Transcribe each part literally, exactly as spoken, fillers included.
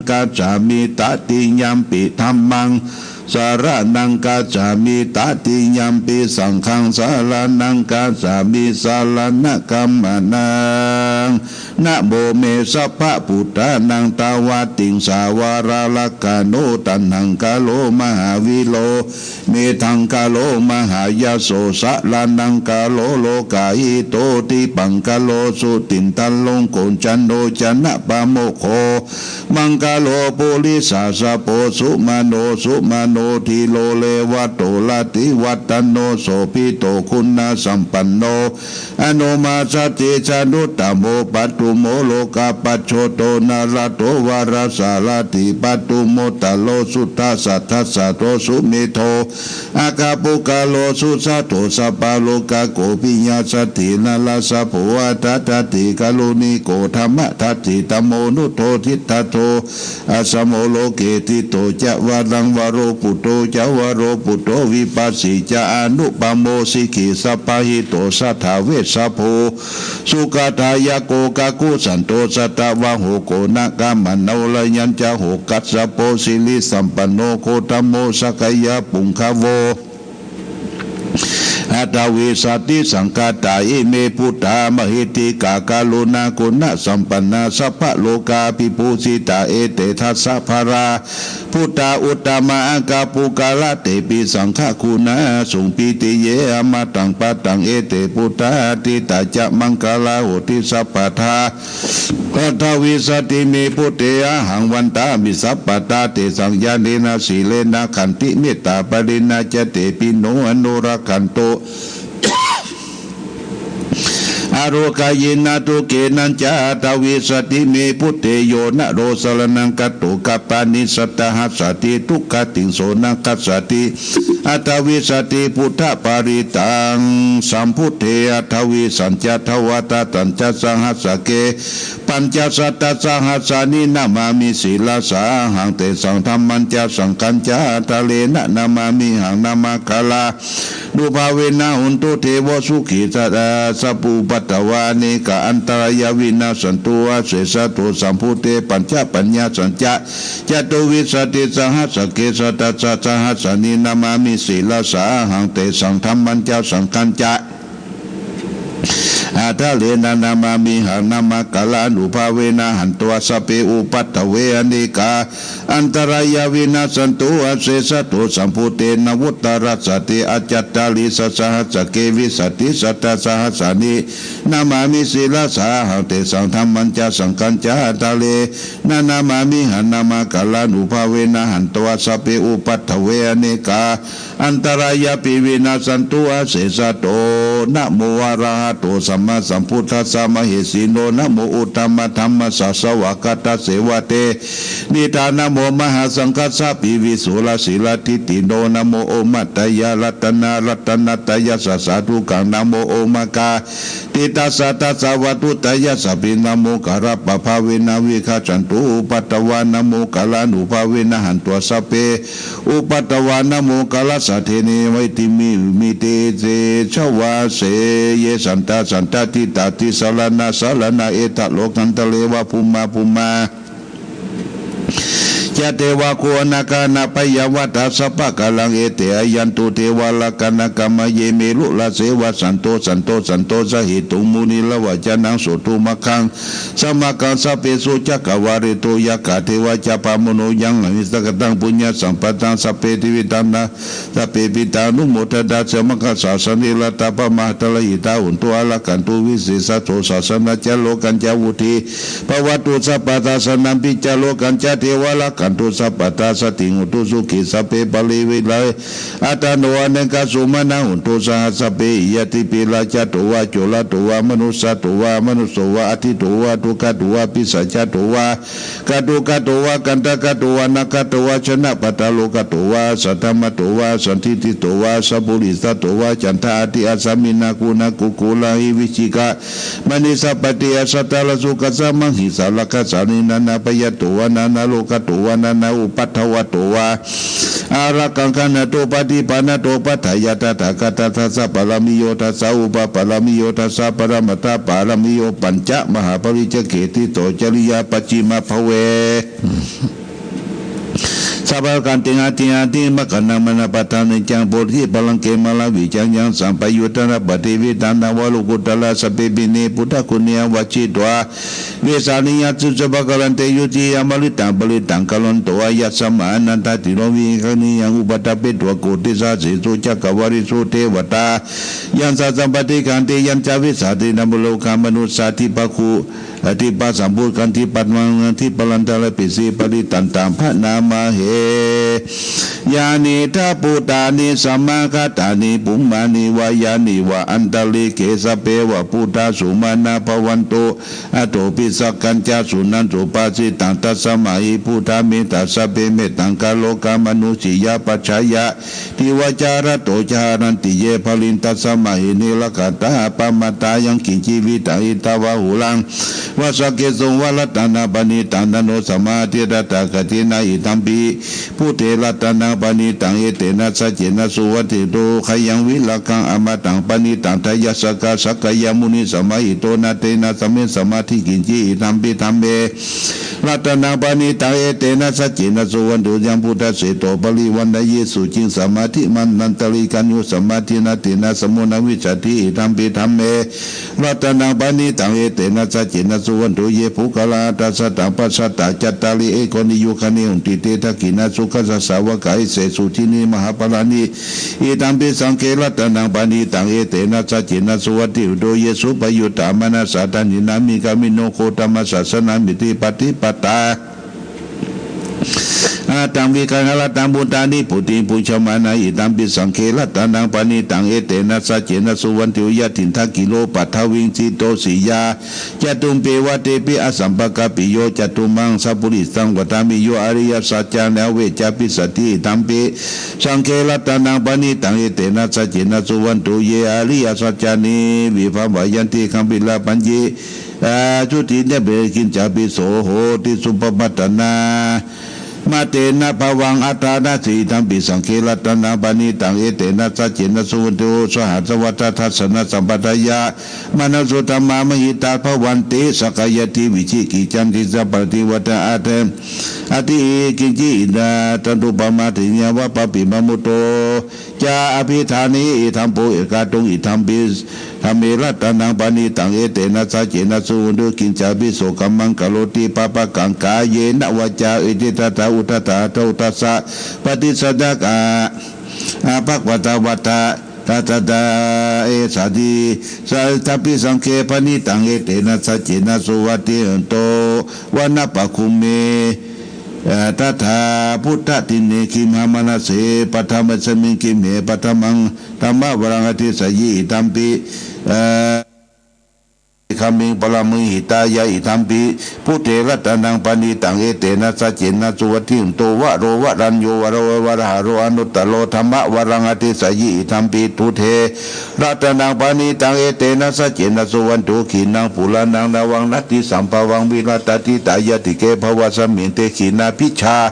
gacchāmi. Tatiyampi dhammaṃ saraṇaṃ gacchāmi. Tatiyampi saṅghaṃ saraṇaṃ gacchāmi. Saraṇagamanaṃ. Namo me sabbabuddhānaṃ dvātiṃsāvara rakkhaṇo. Taṇhaṅkaro mahāvīro medhaṅkaro mahāyaso. Saraṇaṅkaro lokahito. Dīpaṅkaro jutindharo kocaṇṇo janapāmokkho. Maṅgalo purisāsabho sumano sumano dhīro revato rativaḍḍhano sobhito guṇasampanno anomadassī januttamo padumo lokapajjoto nārado varasārathī padumo taro suddhasāsado sumedho aggapuggalo sujato sabbalokaggo piyadassī narāsabho atthadassī kāruṇiko dhammadassi dhammo nuddho diṭṭhato asamo loke ṭhito ca varaṃ varo putto ca varo putto vipassī ca anupamo sikhī sabbahito satthā vessabho sukhadāyako kakusandho satthavāho koṇāgamano arayañca ho kassapo sirisampanno gotamo sakyapuṅgavo. Aṭṭhavīsati saṅkhātā ime buddhā mahiddhikā karuṇāguṇasampannā sabbalokavibhūsitā. Ete dasabalā buddhā uttamaṅgapuggalā tepi saṅghaguṇā sūpiti ye amataṃ padaṃ. Ete buddhā atītā ca maṅgalā honti sabbadā. Aṭṭhavīsati me buddhe ahaṃ vandāmi sabbadā. Tesaṃ ñāṇena sīlena khantimettāpariṇā ca tepi no anurakkhantu arogāyinā dukkhena ca. Aṭṭhavīsati me buddhe yo naro saraṇaṃ gato kappāni sattahassati dukkhatiṃ so na kassati. Aṭṭhavīsati buddhaparittaṃ. Sambuddhe aṭṭhavīsañca dvādasañca sahassake pañcasatasahassāni namāmi sirasā ahaṃ. Tesaṃ dhammañca saṅghañca ādarena namāmihaṃ namakārānubhāvena hontu devo sukhī sadā sabbupaddavā anekā antarāyā vinassantu asesato. Sambuddhe pañcapaññāsañca catuvīsatisahassake satasatasahassāni namāmi sirasā ahaṃ. Tesaṃ dhammañca saṅghañca ādarena namāmihaṃ namakārānubhāvena hantvā sabbe upaddave anekā antarāyā vinassantu asesato. Sambuddhe navuttarasate aṭṭhacattāḷīsasahassake vīsatisatasahassāni namāmi sirasā ahaṃ. Tesaṃ dhammañca saṅghañca ādarena namāmihaṃ namakārānubhāvena hantvā sabbe upaddave anekā antarāyāpi vinassantu asesato. Namo arahato sammāsambuddhassa mahesino. Namo uttamadhammassa svākkhātasseva tenidha. Namo mahāsaṅghassāpi visuddhasīladiṭṭhino. Namo omātyāratanaratanatayassa sādhukaṃ. Namo omakā tītassa tassa vatthuttayassapi. Namokārappabhāvena vigacchantu upaddavā. Namokārānubhāvena hantvā sabbe upaddavā. Namokārassa teneva iddhimhi vidhimhi tejavā. Seyyathā santā santādhitā tisaraṇasaraṇā. Etha lokandhare va bhummā bhummā ca devā kho anāgā nāgā piyāvata sabbakālaṃ. Ete āyantu devā rakkhaṇā gammāye meruratse vasanto santo santo sahetuṃ munirājānaṃ sotthu maggaṃ samaggaṃ sabbesu cakkavāḷesu. Yakkhā devā ca brahmano yaṃ amhe sakattaṃ puññasampadaṃ sabbe devatā sabbe pittā anumodantu sabbaṃ. Sāsane ratā pamāharahitā hontu arakkhantu visesato. Sāsanā ca lokañca vuḍḍhī bhavatu sabbadā. Sāsanampi ca lokañca devā rakkhantu sabbadā. Saddhiṃ hontu sukhī sabbe parivarā. Attāno anekā sumanā hontu saha sabbehi ñātibhi. Rājato vā corato vā manussato vā amanusso vā aggito vā kukkhato vā pisācato vā khāṇukato vā kaṇṭakato vā nakkhato vā janapadarogato vā asaddhammato vā asandiṭṭhito vā asappurisato vā caṇḍahatthi-assa-miga-goṇa-kukkura-ahi-vicchika-maṇisappa-ṭhi-assatā-rājubhaṇāsamaṃ hiṃsā-rakkhasasenā nānatthato vā nānārogato vā nānāupaddavato vā, ārakkhaṃ gaṇhatha, paṭibhāṇatha, pāleyya tathāgatassa pāramiyo dasa, upapāramiyo dasa, paramatthapāramiyo pañca, mahāpariccāge ṭhito cariyā pacchimabbhave. Sabbattha kāle hattha hattha, maggānaṃ manāpadānañca, bodhipallaṅke māravijayaṃ, sabbaññutapaṭivedhaṃ, navalokuttaraṃ sāmīciṃ, buddhaguṇehi abhijjhito, vessāliyā sīsavā, kālantare yutiyā, parittaṃ parittaṃ karonto, āyasmā ānandatthero, viharaniyaṃ upaṭṭhapetvā, koṭisahassesū cakkavāḷesu devatā, yaṃ saṅghaṃ paṭiggaṇhati, yañca vessāmittā, brahmalokā manussā, dīpa- dīpasaṅkhuddhā dīpavānā, dīpajalāntare visi, parittaṃ taṃ bhaṇāma he. Yānīdha bhūtāni samāgatāni, bhummāni vā yāni va antalikkhe, sabbe va bhūtā sumanā bhavantu, athopi sakkacca suṇantu bhāsitaṃ. Tasmā hi bhūtā mettāya sabbe, mettaṃ karotha mānusiyā pajāya, divā ca ratto ca haranti ye baliṃ, tasmā hi ne rakkhatha appamattā. Yaṅkiñci vittaṃ idha vā huraṃ vā saggesu vā, ratanaṃ paṇītaṃ, na no samaṃ atthi tathāgatena, idampi buddhe ratanaṃ paṇītaṃ, etena saccena suvatthi hotu. Khayaṃ virāgaṃ amataṃ paṇītaṃ, tayajjhagā sakyamunī samāhito, na tena samaṃ atthi kiñci, idampi dhamme ratanaṃ paṇītaṃ, etena saccena suvatthi hotu. Yaṃ buddhaseṭṭho parivaṇṇayī suciṃ, samādhimānantarikañño, samādhinā tena samo na vijjati, idampi dhamme ratanaṃ paṇītaṃ, etena saccena suvatthi hotu. Ye puggalā aṭṭha sataṃ pasatthā, cattāri evaṃ niyaṃ hotu, te dakkhiṇā sukhā sāvakā, esesu dinnā mahapphalāni, idampi saṅghe ratanaṃ paṇītaṃ, etena saccena suvatthi hotu. Ye suppayuttā manasā daḷhena, nikkāmino gotamasāsanamhi, te pattipattā aṭṭhaṃ vigayha ratanaṃ paṇītaṃ, nibbutiṃ bhuñjamānā, idampi saṅghe ratanaṃ paṇītaṃ, etena saccena suvatthi hotu. Yathindakhīlo paṭhaviṃ sito siyā, catubbhi vātebhi asampakampiyo, cakkhumaṃ sapurisa vadāmi, yo ariyasaccāni avecca passati, idampi saṅghe ratanaṃ paṇītaṃ, etena saccena suvatthi hotu. Ye ariyasaccāni vibhāvayanti, gambhīrapaññāya suddhāya, kiñcāpi so hoti suppamatanā, matena bhavaṃ attanāsati, idampi saṅghe ratanaṃ paṇītaṃ, etena saccena suvatthi hotu. Sahassaṃ vata dassanasambhadāya, māraṃ suddhamā mahītā, bhaddante saṅghayaṃ vicikiccaṃ, disā pattidha vata atthi, atthi kiñci, idha tathūpamā, diṭṭhā yāva pāpimaṃ, mutto ca abhiṭhāne, idampi akātuṃ, idampi dhamme ratanaṃ paṇītaṃ, etena saccena suvatthi hotu. Kiñcāpi so kammaṃ karoti pāpakaṃ, kāyena vācāya cetasā vā, uddhaṃ adho vā, tassa padisajja, bhagavā vata dassaṃ, etena saccena suvatthi hotu. Idampi saṅghe paṇītaṃ, etena saccena suvatthi hotu. Vanappagumbe tathā buddhadiṭṭhe, gimhānamānase paṭhamasmiṃ gimhe, paṭhamaṃ dhammavaraṃ adesayati, idampi gimhe paṭhamasmiṃ hitāya, idampi buddhe ratanaṃ paṇītaṃ, etena saccena suvatthi hotu. Varo varañño varo varāharo, anuttaro dhammavaraṃ adesayati, idampi buddhe ratanaṃ paṇītaṃ, etena saccena suvatthi hotu. Khīṇaṃ purāṇaṃ navaṃ natthi sambhavaṃ, virattacittāyatike bhavasmiṃ, te khīṇabījā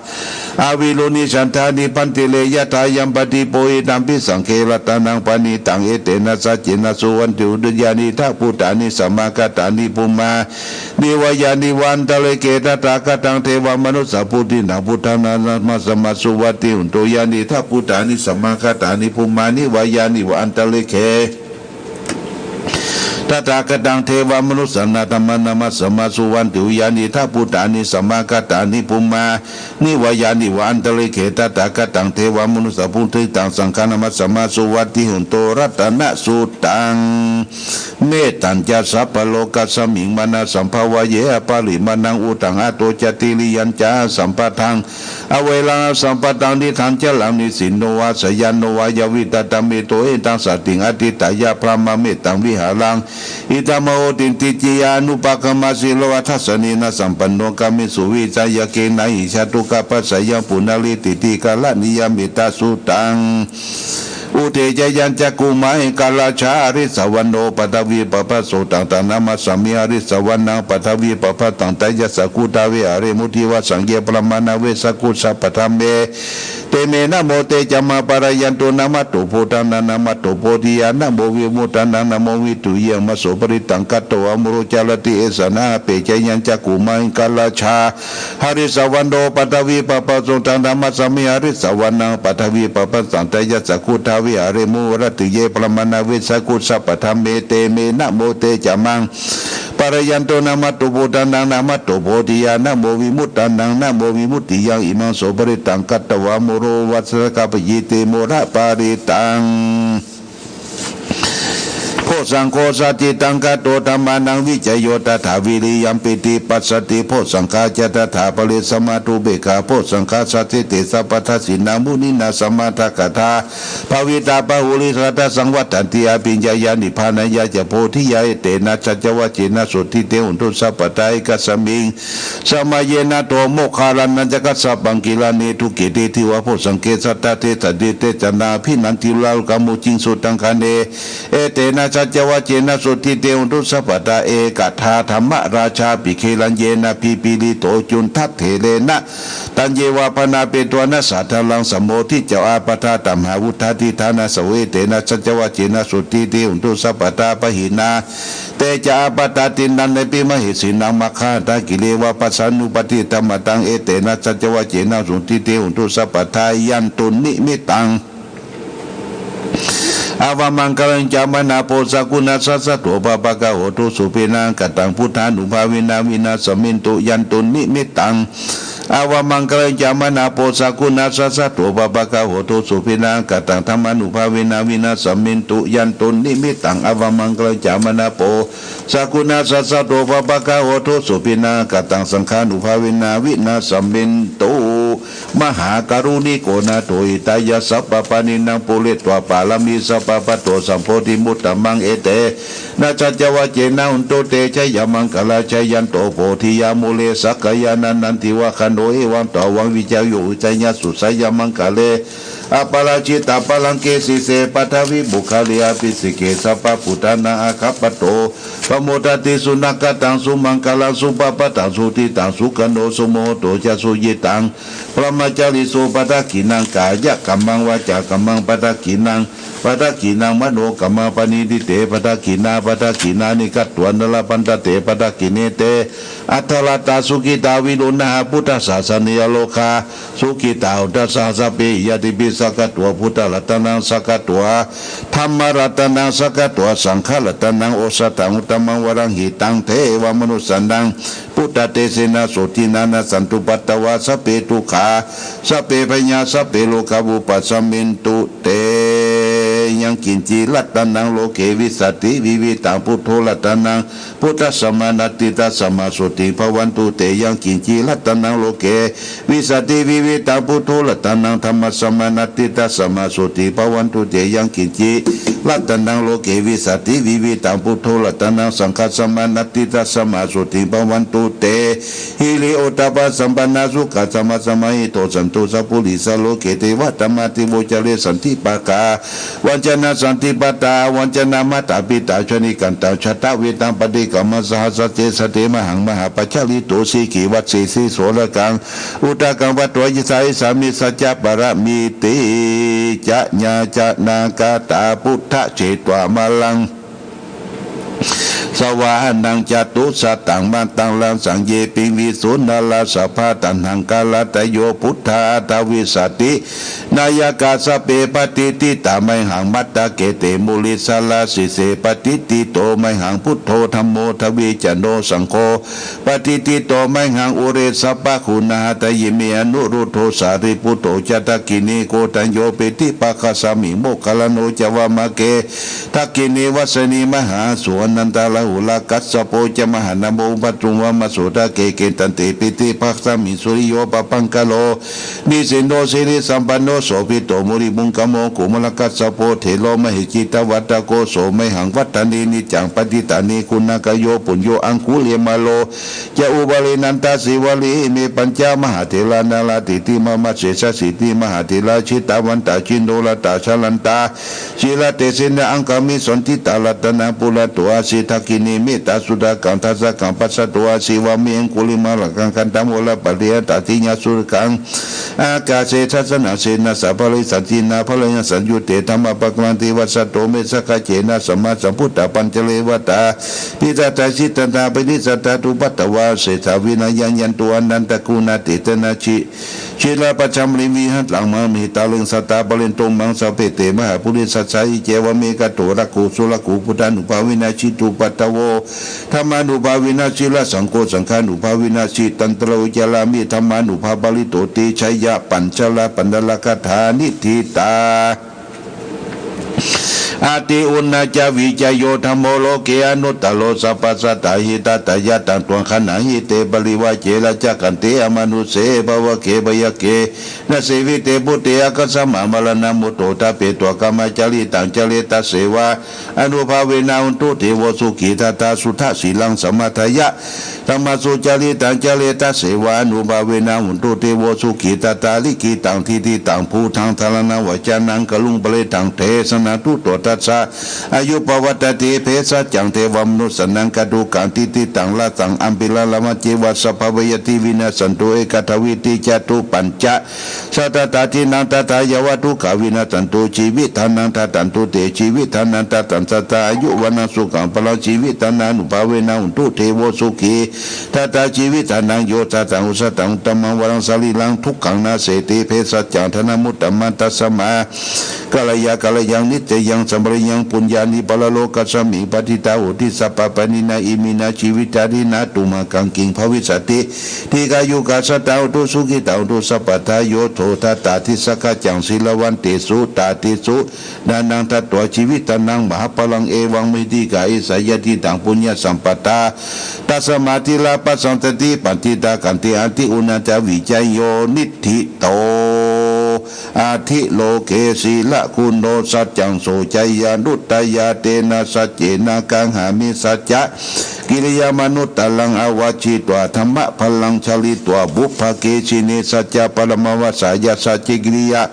avirūḷhichandā, nibbanti re yathāyampadīpo, idampi saṅghe ratanaṃ paṇītaṃ, etena saccena suvatthi hotu. Yānīdha bhūtāni samāgatāni, bhummāni vā yāni va antalikkhe, tathāgataṃ devamanussapūjitaṃ, buddhaṃ namassāma suvatthi hotu. Yānīdha bhūtāni samāgatāni, bhummāni vā yāni va antalikkhe, tathāgataṃ devamanussapūjitaṃ, dhammaṃ namassāma suvatthi hotu. Yānīdha bhūtāni samāgatāni, bhummāni vā yāni va antalikkhe, tathāgataṃ devamanussapūjitaṃ, saṅghaṃ namassāma suvatthi hotu. Ratanasuttaṃ. Mettañca sabbalokasmiṃ, mānasambhāvaye aparimāṇaṃ, uddhaṃ adho ca tiriyañca asambādhaṃ averaṃ asapattaṃ. Tiṭṭhañcaraṃ nisinno vā, sayāno vā yā vidvā, mettamittaṃ satiṃ adhiṭṭheyya, brahmametaṃ vihāraṃ idhamāhu. Diṭṭhiyā anupagamma, sīlavā dassanena sampanno, kāmesu vineyya gedhaṃ, na hi jātu gabbhaseyyaṃ punaretīti. Karaṇīyamettasuttaṃ. Uddesayañcakkhumā ekarājā harissavaṇṇo paṭhavippabhāso taṃ taṃ namassāmi harissavaṇṇaṃ paṭhavippabhāsaṃ. Tayassaṃ guttā viharemu divāsaṃ ye brāhmaṇā vesakhū sabbadhamme te me namo te ca maṃ pālayantu. Namatthu buddhānaṃ namatthu bodhiyā namo vimuttānaṃ namo vimuttiyāmaso parittaṃ katvā moro carati esanā. Appesayañcakkhumā ekarājā harissavaṇṇo paṭhavippabhāso taṃ taṃ namassāmi harissavaṇṇaṃ paṭhavippabhāsaṃ. Tayassaṃ guttā viharemu divāsaṃ ye brāhmaṇā vesakhū sabbadhamme te me namo te ca maṃ pālayantu. Namatthu buddhānaṃ namatthu bodhiyā namo vimuttānaṃ namo vimuttiyāmaso parittaṃ katvā moro vāsaṃ kappayiti moraparittaṃ. Bojjhaṅgo sacchikaṭṭho dhammānaṃ vicayo tathā viriyampīti passaddhi bojjhaṅgā ca tathāpare samādhupekkhabojjhaṅgā. Saccete sabbadassinā muninā sammadakkhātā bhāvitā bahulīkatā saṃvattanti abhiññāya nibbānāya ca bodhiyā. Etena saccavajjena sotthi te hotu sabbadā. Ekasmiṃ samaye nātho moggallānañca kassapaṃ gilāne dukkhite disvā bojjhaṅge satta desayi te janā abhinanditvā rogā mucciṃsu taṅkhaṇe. Etena saccavajjena sotthi te hotu sabbadā. Ekadā dhammarājāpi gelaññenā pipīlito cundattherena taññeva bhaṇāpetvāna sādaraṃ sammoditvā ābādhā tamhā vuṭṭhāsi ṭhānaso. Etena saccavajjena sotthi te hotu sabbadā. Pahīnā te ca ābādhā tiṇṇannampi mahesinaṃ maggāhatakilesānupassānubhāti dhammataṃ. Etena saccavajjena sotthi te hotu sabbadā. Yandunnimittaṃ avamaṅgalañca maṅgalañca yaṃ munassaddho pāpaggaho dussupinaṃ akantaṃ buddhānubhāvena vināsamentu. Yandunnimittaṃ avamaṅgalañca yaṃ munassaddho pāpaggaho dussupinaṃ akantaṃ dhammānubhāvena vināsamentu. Yandunnimittaṃ avamaṅgalañca yaṃ munassaddho pāpaggaho dussupinaṃ akantaṃ saṅghānubhāvena vināsamentu. Mahākāruṇiko nātho hitāya sabbapāṇinaṃ pūretvā pāramī sabbā patto sambodhimuttamaṃ. Etena saccavajjena hotu te jayamaṅgalaṃ. Jayanto bodhiyā mūle sakyānaṃ nandivaḍḍhano evaṃ tvaṃ vijayo hohi jayassu jayamaṅgale aparājitapallaṅke sīse paṭhavipokkhare abhiseke sabbabuddhānaṃ aggappatto pamodati. Sunakkhattaṃ sumaṅgalaṃ supabhātaṃ suhuṭṭhitaṃ sukhaṇo sumuhutto ca suyiṭṭhaṃ brahmacārisu padakkhiṇaṃ kāyakammaṃ vācākammaṃ padakkhiṇaṃ padakkhiṇaṃ manokammaṃ paṇidhī te padakkhiṇā padakkhiṇāni katvāna labhantatthe padakkhiṇe. Te atthaladdhā sukhitā viruḷhā buddhasāsane arogā sukhitā hotha saha sabbehi ñātibhi. Sakkatvā buddharatanaṃ sakkatvā dhammaratanaṃ sakkatvā saṅgharatanaṃ osathaṃ uttamaṃ varaṃ hitaṃ devamanussānaṃ buddhatejena sotthinā nassantupaddavā sabbe dukkhā sabbe bhayā sabbe rogā vūpasamentu te. Yaṅkiñci ratanaṃ loke vijjati vividhaṃ putho ratanaṃ buddhasamaṃ natthi tasmā sotthī bhavantu te. Yaṅkiñci ratanaṃ loke vijjati vividhaṃ putho ratanaṃ dhammasamaṃ natthi tasmā sotthī bhavantu te. Yaṅkiñci ratanaṃ loke vijjati vividhaṃ putho ratanaṃ saṅghasamaṃ natthi tasmā sotthī bhavantu te. Hiriottappasampannā sukhā sampadaṃ samāhito santo sappurisā loke devata mātā pitu care santi pakā vañcanā santi patā avañcanā mātā pitā janikañca jātaveda paṭikkama saha sacce sate mahaṃ mahāpajjalito sikhī vajjesi sorakaṃ udakaṃ patto issā issāmi saccapāramīti ca yācana gatā buddha cetvā māraṃ savāhanaṃ catusattamattalaṃ saññepiṃ visuṃ narāsabhā taṇhaṅkarādayo buddhā aṭṭhavīsati nāyakā sabbe patiṭṭhitā mayhaṃ matthake te mūle sārā sīse patiṭṭhito mayhaṃ buddho dhammo dvijjano saṅgho patiṭṭhito mayhaṃ ure sabbaguṇā hadaye me anuruddho sārīputto ca dakkhiṇe koṇḍañño piṭṭhibhāgasmiṃ moggallāno ca vāmake dakkhiṇe vāsaṇhī mahāsū anantarā bahulā. Kassapo ca mahānāmo upāsū vāmasotake. Kesante pete bhasamhi suriyo pabhaṅkaro, nisinno sirisampanno sobhito munipuṅgavo. Kumārakassapo thero mahesī cittavādako, so mayhaṃ vadane niccaṃ patiṭṭhāne guṇākaro. Puṇṇo aṅgulimālo ca upālī nandasīvalī, ime pañca mahātherā nalāṭe te mama sesāsīti. Mahātherā jitavantā jinorasā jalantā sīlatejena aṅgamaṅgesupaṇṇā, ratanaṃ purato āsi dakkhiṇe mettasuttakaṃ, dhajaggaṃ pacchato āsi vāme aṅgulimālakaṃ. Khandhamoraparittaṃ āsi jaya suttakaṃ, ākāse chadanaṃ sesā pākāri sacchikā. Bālañca saṃyutte dhammapakāraṃ, teṇha saddhammaṃ sakacena sammā sambuddhaṃ pañcaretavaṃ. Pīḷādā jitā parisā duffadattā, aseṭṭhā vinayaṃ yantu anantaguṇātītena. Jilapajjhaparinivāsakāyikam mahītagaṃ, sataṃ parittaṃ maṃ sabbe te mahāpurisāsabhā. Iccevamanekado rakkho surakkho, buddhānubhāvena jitupaddavo, dhammānubhāvena jirasaṅkuddho, saṅghānubhāvena jitandaro. Carāmi dhammānubhāvapālito, te jaya pañjara pañjaragāthā niṭṭhitā. Atthi uṇhissavijayo dhammo, loke anuttaro sabbasattahitatthāya. Taṃ tvaṃ gaṇhāhi te parivajje, rājagahaṃ amanussānaṃ, bhavagge bhayagge nāsevī. Te buddhe āgatamha maraṇā mutto, ṭhapetvā kāmacāritaṃ, care tatheva anubhāvena. Hotu devo sukhī, tathā suddhasīlaṃ samādāya, dhammaṃ sucaritaṃ, care tatheva anubhāvena. Hotu devo sukhī, tathā likkhitaṃ cintitaṃ, buddhaṃ saraṇaṃ vacanaṃ, karuṃ paresaṃ desanaṃ, tuto tassa āyu pavaḍḍhato. Bhesajjaṃ devamanussānaṃ, gātukaṃ cintitaṃ rasaṃ, amhe kālāni ceva sabbapāya vinassantu, ekādāsīti catupañca satasatasītinaṃ, tathā yāva dukkhā vinassantu, jīvitdānaṃ dadantu te. Jīvitdānaṃ dadaṃ sadā, āyu vaṇṇaṃ sukhaṃ balaṃ, jīvitdānānubhāvena. Hotu devo sukhī, tathā jīvitdānaṃ. Yo saddhaṃ osathaṃ uttamaṃ varaṃ, sarīraṃ dukkhānaṃ naseti, bhesajjaṃ dānamuttamaṃ. Tasmā kālāya kālayaṃ niccayaṃ, sampariṃ puññāni paralokasmiṃ, patiṭṭhā honti sabbapāṇino. Iminā jīvitadhinā tumhākaṃ, kiṃ bhavissati dīghāyukā sadā. Hotu sukhitā, hontu sabbadā. Yo so tathā disā gacchan, sīlavantesu tathīsu, dānaṃ datvā jīvitdhānaṃ mahapphalaṃ, evaṃ mahītikaṃ esā yadidaṃ puññasampadā. Tasmā dhīrā bhāsanteti paṇḍitāganthe, atthi uṇhissavijayo niṭṭhito. Atthi loke sīlaguṇo saccaṃ soceyyanuddayā, tena saccena kāhāmi saccakiriyamanuttaraṃ. Āvajjitvā dhammabalaṃ charitvā pubbake jine, saccabalamavassāya saccakiriyagāhaṃ.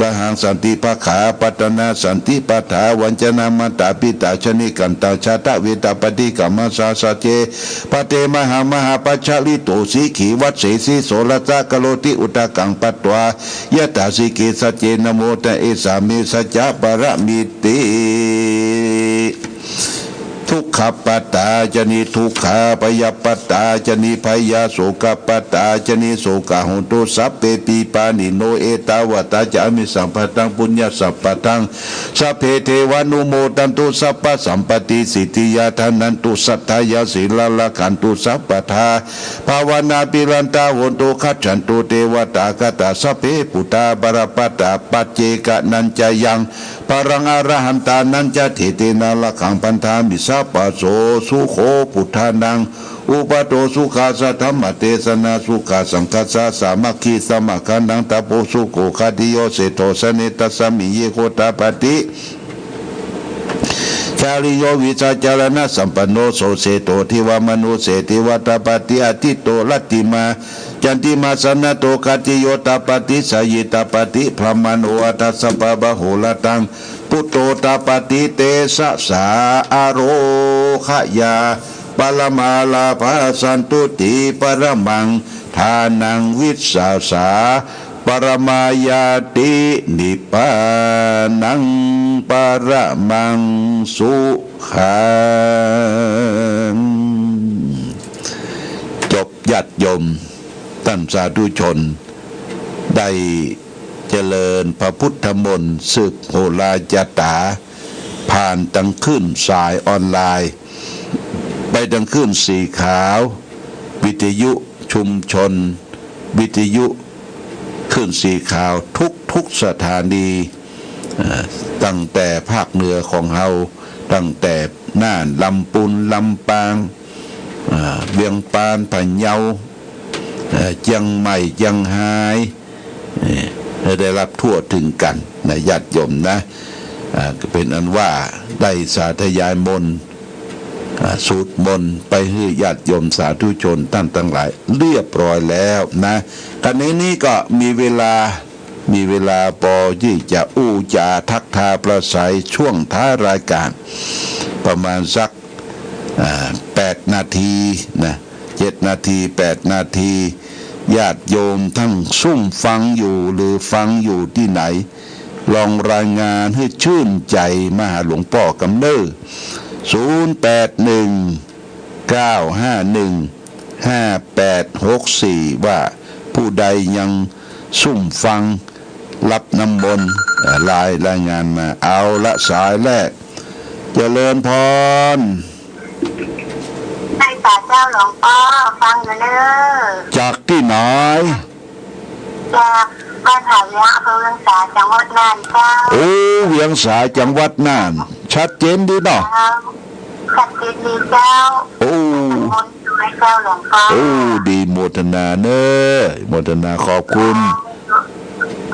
Santi pakkhā apattanā santi pattā, vañcanā mātā pitā janakāyikā, jātaveda paṭikkama. Sacce pate mahāmahā pajjalito, sikhī vajjesi soḷasa, karoti udakaṃ patvā yathā, sikhe sacce namo taṃ esāme saccapāramīti. Dukkhappattā ca niddukkhā, bhayappattā ca nibbhayā, sokappattā ca nissokā, hontu sabbepi pāṇino. Ettāvatā ca amhehi sambhataṃ puññasampadaṃ, sabbe devānumodantu sabbasampattisiddhiyā. Dānaṃ ṭhānaṃ ārogyamaññaṃ sīlaṃ rakkhantu sabbadā, bhāvanābhiratā hontu gacchantu devatāgatā. Sabbe buddhā balappattā paccekānañca yaṃ balaṃ, arahantānañca etena rakkhaṃ bandhāmi sabbaso. Sukho buddhānaṃ uppādo, sukhā saddhammadesanā, sukhā saṅghassa sāmaggī, samaggānaṃ tapo sukho. Khātiyo seṭṭho janetasmiṃ, ye gojapati cariyo vijjācaraṇasampanno, so seṭṭho devamanussesānaṃ adhipati. Athito rattimā candimā sannaddho, khātiyo tapati jhāyī tapati brāhmaṇo, atha sabbamahorattaṃ buddho tapati tejasā. Ārogyaparamā lābhā, santuṭṭhiparamaṃ dhanaṃ, vissāsaparamā ñāti, nibbānaṃ paramaṃ sukhaṃ. จบ ญาติโยม ท่านสาธุชน ได้เจริญพระพุทธมนต์ สืบโหราจาต๋า ผ่านทางคลื่นสายออนไลน์ ไปทางคลื่นสีขาว วิทยุชุมชน วิทยุคลื่นสีขาวทุกๆสถานี เอ่อ ตั้งแต่ภาคเหนือของเฮา ตั้งแต่น่าน ลำปูน ลำปาง อ่า เวียงปาน พะเยา เอ่อ เจียงใหม่ เจียงฮาย เอ่อ ให้ได้รับทั่วถึงกันนะ ญาติโยมนะ อ่า เป็นอันว่าได้สาธยายมนต์ อ่า สูตรมนต์ไปให้ญาติโยมสาธุชนท่านทั้งหลายเรียบร้อยแล้วนะ ขณะนี้ก็มีเวลา มีเวลาพอที่จะอู้จาทักทายปราศรัยช่วงท้ายรายการ ประมาณสัก อ่า แปดนาทีนะ เจ็ดนาที แปดนาที ญาติโยมทั้งซุ่มฟังอยู่หรือฟังอยู่ที่ไหน ลองรายงานให้ชื่นใจมาหาหลวงพ่อกำเนิด ศูนย์แปดหนึ่ง เก้าห้าหนึ่ง ห้าแปดหกสี่ ว่าผู้ใดยังซุ่มฟังรับน้ำมนต์ เอ่อ ราย รายงานมา เอาละ สายแรก เจริญพร ไหว้สาเจ้าหลวงพ่อ ฟังอยู่เด้อ จากที่ไหน จากบ้านผาเวียง อำเภอเวียงสา จังหวัดน่านเจ้า โอ้ เวียงสา จังหวัดน่าน ชัดเจนดีเนาะ เจ้า ชัดเจนดีเจ้า โอ้ มนต์ด้วยเจ้าหลวงพ่อ โอ้ ดี โมทนาเน้อ โมทนา ขอบคุณ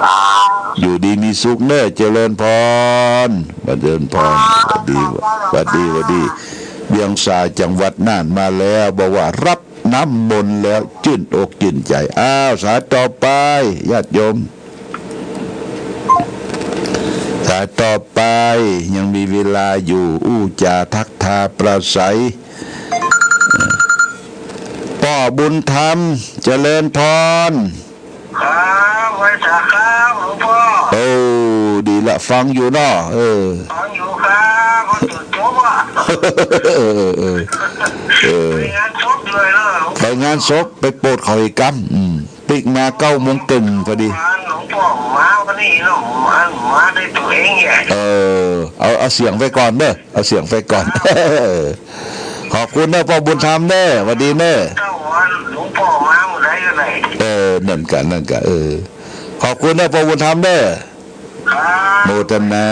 เจ้า อยู่ดีมีสุขเน้อ เจริญพร เจริญพร สวัสดี สวัสดี สวัสดี เวียงสา จังหวัดน่านมาแล้ว บอกว่ารับน้ำมนต์แล้ว ชื่นอกชื่นใจ อ้าว สายต่อไป ญาติโยม สายต่อไป ยังมีเวลาอยู่ อู้จาทักทายปราศรัย ป้อบุญธรรม เจริญพร ครับ ไหว้สาครับหลวงพ่อ โอ้ ดีละ ฟังอยู่เนาะ เออ ฟังอยู่ครับ พอจุดจบอ่ะ เออ เออ เออ ไปงานศพด้วยเนาะหลวงพ่อ ไปงานศพ ไปโปรดเขาอีกกำ อืม ปิ๊กมาเก้าโมงครึ่งพอดี หลวงพ่อมาวันนี้เนาะ มา มาด้วยตัวเองเนี่ย เออ เอา เอาเสียงไปก่อนเด้อ เอาเสียงไปก่อน ขอบคุณเน้อ ป้อบุญธรรมเน้อ หวัดดีเน้อ เจ้าวันหลวงพ่อมาเมื่อไหร่ก็ได้ เออ นั่นกะ นั่นกะ เออ ขอบคุณเน้อ ป้อบุญธรรมเน้อ ครับ โมทนา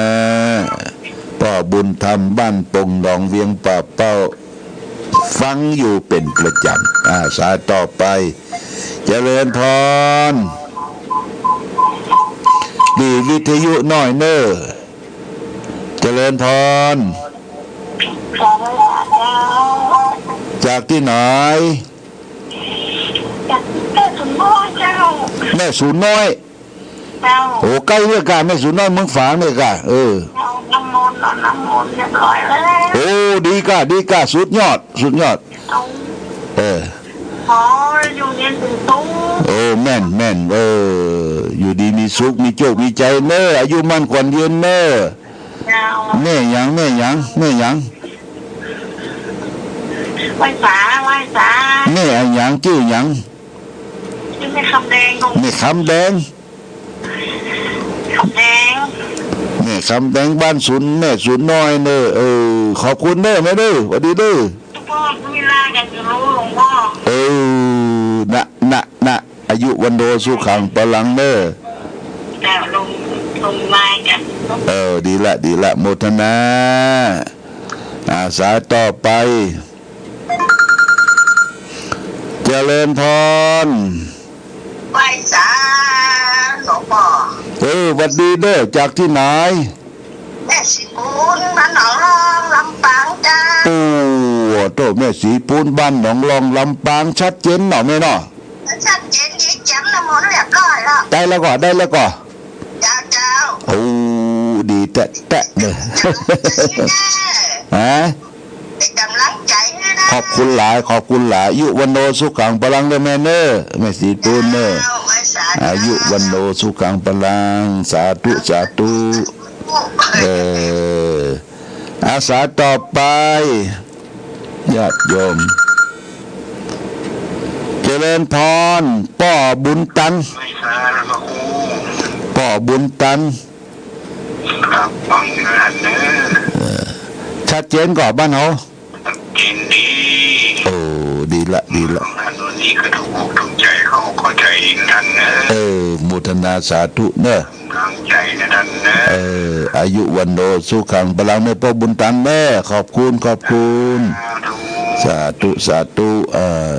ป้อบุญธรรม บ้านปงหนอง เวียงป่าเป้า ฟังอยู่เป็นประจำ อ่า สายต่อไป เจริญพร ดีดวิทยุหน่อยเน้อ เจริญพร สาธุสาธุ จากที่ไหน จากแม่สวนน้อยเจ้า แม่สวนน้อย เจ้า โอ้ ใกล้เนี่ยกะ แม่สวนน้อยเมืองฝางเนี่ยกะ เออ เอาน้ำมนต์ เอาน้ำมนต์เรียบร้อยแล้ว โอ้ ดีกะ ดีกะ สุดยอด สุดยอด เอา เออ ขออยู่เย็นเป็นสุข โอ้ แม่น แม่น เออ อยู่ดีมีสุข มีโชค มีชัยเน้อ อายุมั่นขวัญยืนเน้อ เจ้า แม่หยัง แม่หยัง แม่หยัง ไหว้สา ไหว้สา แม่อะหยัง จื้อหยัง ชื่อแม่คำแดง แม่คำแดง คำแดง แม่คำแดง บ้านสวน แม่สวนน้อยเน้อ เออ ขอบคุณเน้อ แม่เน้อ หวัดดีเน้อ ทุกคนมีลากันอยู่รู้หลวงพ่อ เออ นะ นะ นะ อายุวัณโณสุขังพลังเน้อ แต่ลง ลงไลน์กัน เออ ดีละ ดีละ โมทนา อ่า สายต่อไป เจริญพร ไหว้สาหลวงพ่อ เออ หวัดดีเน้อ จากที่ไหน แม่ศรีปูน บ้านหนองลอง ลำปางเจ้า โอ้โห แม่ศรีปูน บ้านหนองลอง ลำปาง ชัดเจนเนาะแม่เนาะ ชัดเจนดี เจียมน้ำมนต์เรียบร้อยแล้ว ได้แล้วก่อ ได้แล้วก่อ เจ้า เจ้า โอ้ ดีแต๊ะแต๊ะเลย เจ้า ฮะ เป็นกำลังใจให้นะ ขอบคุณหลาย ขอบคุณหลาย อายุวัณโณสุขังพลังเน้อแม่เน้อ แม่ศรีปูนเน้อ เจ้า ไหว้สา อายุวัณโณสุขังพลัง สาธุ สาธุ เออ อ่า สายต่อไป ญาติโยม เจริญพร ป้อบุญตัน ไหว้สาหลวงพ่อครู ป้อบุญตัน ครับ ฟังอยู่นั่นเน้อ เออ ชัดเจนก่อบ้านเฮา ชัดเจนดี โอ้ ดีละ ดีละ อันนี้ก็ถูกอกถูกใจเขา เข้าใจนั่นเน้อ เออ โมทนาสาธุเน้อ กำลังใจนะนั่นเน้อ เออ อายุวันโนสุขังพลัง แม่ปอบุญตันแม่ ขอบคุณ ขอบคุณ สาธุ สาธุ เออ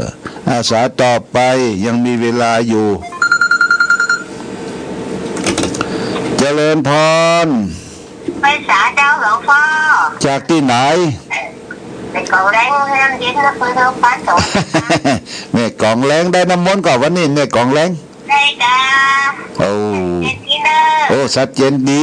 อาสาต่อไป ยังมีเวลาอยู่ เจริญพร ไหว้สาเจ้าหลวงพ่อ จากที่ไหน แม่กองแล้ง น้ำเย็น นครหลวงพระโสธร แม่กองแล้ง ได้น้ำมนต์ก่อนวันนี้ แม่กองแล้ง ได้จ้า โอ้ เย็นดีเนอะ โอ้ ชัดเจนดี